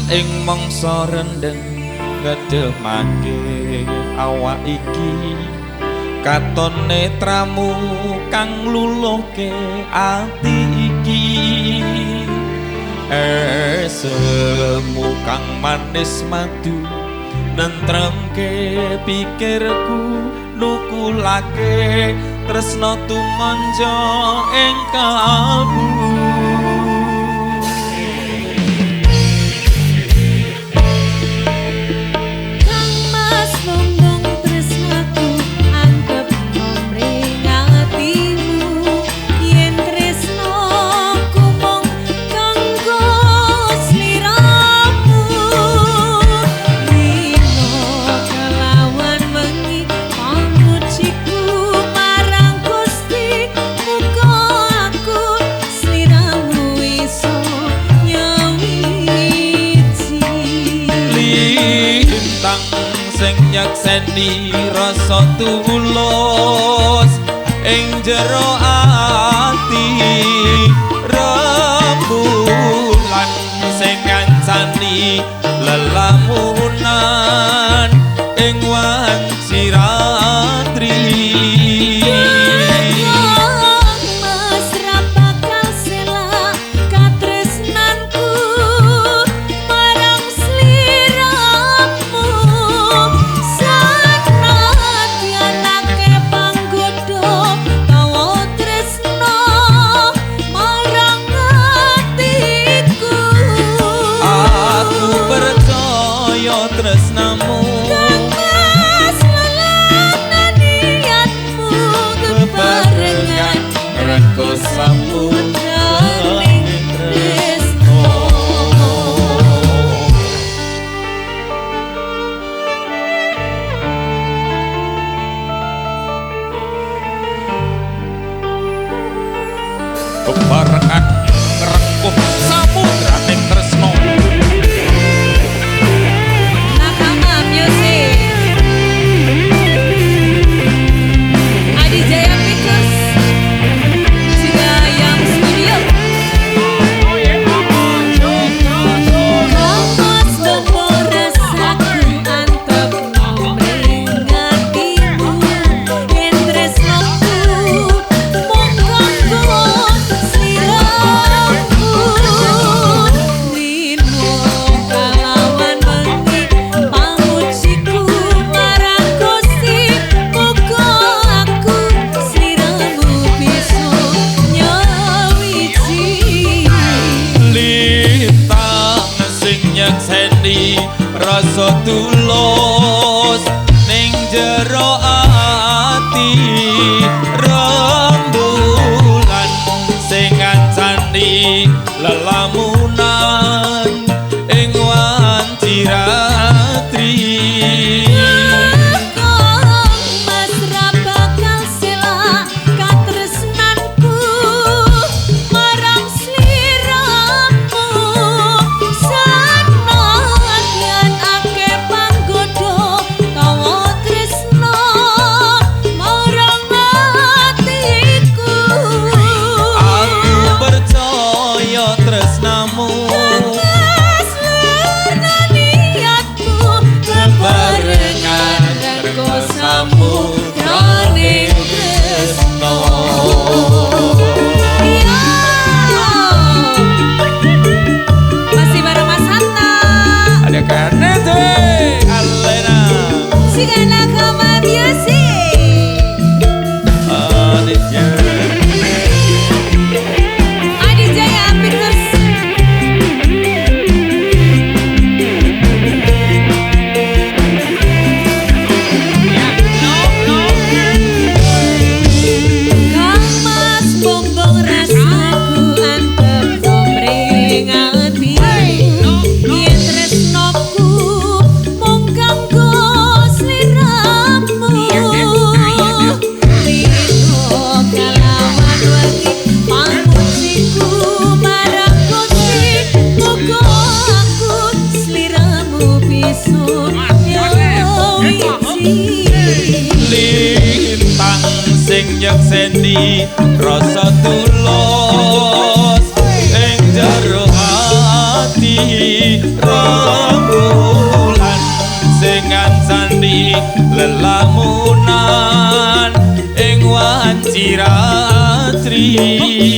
Ing mangsa rendheng ngedemake awak iki, katon netramu kang luluhke ati iki. Esemu kang manis madu nentremke pikirku, nukulake tresna tumanja ing kalbu. Nyekseni rasa tulus ing jero ati, rembulan sing ngancani lelamunan ing wanci ratri. Tresnamu Kang Mas, lelana niatmu bebarengan ngrengkuh samudraning tresno. Bebarengan ngrengkuh samudraning tresno. Nyekseni rasa tulus ning jero ati, rembulan sing ngancani lelamunan ing wanci ratri. Tresnamu Kang Mas, lelana niatmu bebarengan ngrengkuh samudraning tresno. Masih bareng Mas Hatta. Ada Kanete Alena Sigana Kama Music. Lintang sing nyekseni rasa tulus ing jero ati. Rembulan sing ngancani lelamunan ing wanci ratri.